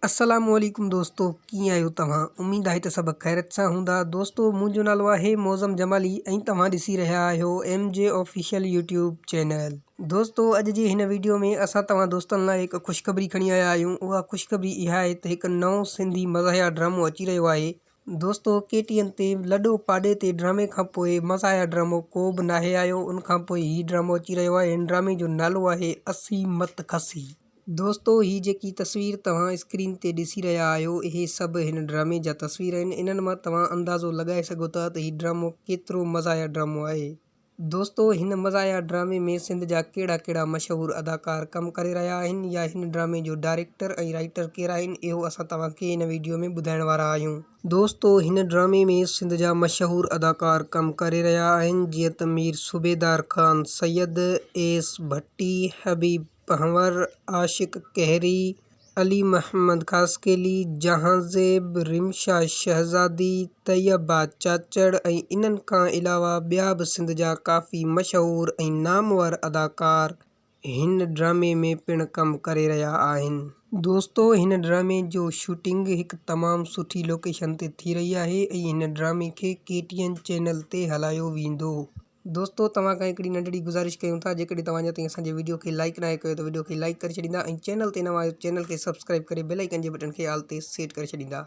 السلام عليڪم دوستو ڪيئن آهيو توهان اميد آهي ته سڀ خيريت سان هوندا دوستو منهنجو نالو آهي معظم جمالي ۽ توهان ڏسي رهيا آهيو M J official YouTube channel دوستو اڄ جي هن ويڊيو ۾ اسان توهان دوستن لاء هڪ خوشخبري کڻي آيا آهيون اها خوشخبري اها آهي ته هڪ نئون سنڌي مزاحيه ڊرامو اچي رهيو آهي دوستو ڪي ٽي اين تي لڏو پاڏي تي ڊرامي کان پوء مزاحيه ڊرامو ڪو به ناهي آيو ان کان پوء هي ڊرامو اچي رهيو آهي هن ڊرامي جو نالو آهي اسي مت کسي. دوستو هي جيڪي تصوير توهان اسڪرين تي ڏسي رهيا آهيو اهي سڀ هن ڊرامي جا تصوير آهن انهن مان توهان اندازو لڳائي سگهو ٿا ته هي ڊرامو ڪيترو مزاحيه ڊرامو آهي. دوستو هن مزاحيه ڊرامي ۾ سنڌ جا ڪهڙا ڪهڙا مشهور اداڪار ڪم ڪري رهيا آهن يا هن ڊرامي جو ڊائريڪٽر ۽ رائيٽر ڪير آهن اهو اسان توهان کي هن ويڊيو ۾ ٻڌائڻ وارا آهيون. دوستو هن ڊرامي ۾ سنڌ جا مشهور اداڪار ڪم ڪري رهيا آهن جيئن ته مير صوبيدار خان سيد، ايس ڀٽي، حبيب پنهور، عاشق ڪهيري، علي محمد خاصخيلي، جهانزيب، رمشا شهزادي، طيبه چاچڙ ۽ انهن کان علاوه ٻيا به سنڌ جا ڪافي مشهور ۽ نامور اداڪار هن ڊرامي ۾ پڻ ڪم ڪري رهيا آهن. دوستو هن ڊرامي جو شوٽنگ هڪ تمام سٺي لوڪيشن تي ٿي رهي آهي ۽ هن ڊرامي کي ڪي ٽي اين چينل تي هلايو ويندو. دوستو توهان کان هڪڙي ننڍڙي گذارش ڪيون ٿا جيڪڏهن توهان اڃا تائين اسان جي وڊيو کي لائيڪ ناهي ڪيو ته وڊيو کي لائيڪ ڪري ڇڏيندا ۽ چينل تي نوان آهيو ته چينل کي سبسڪرائيب ڪري بيل آئيڪن جي بٽڻ کي آل تي سيٽ ڪري ڇڏيندا.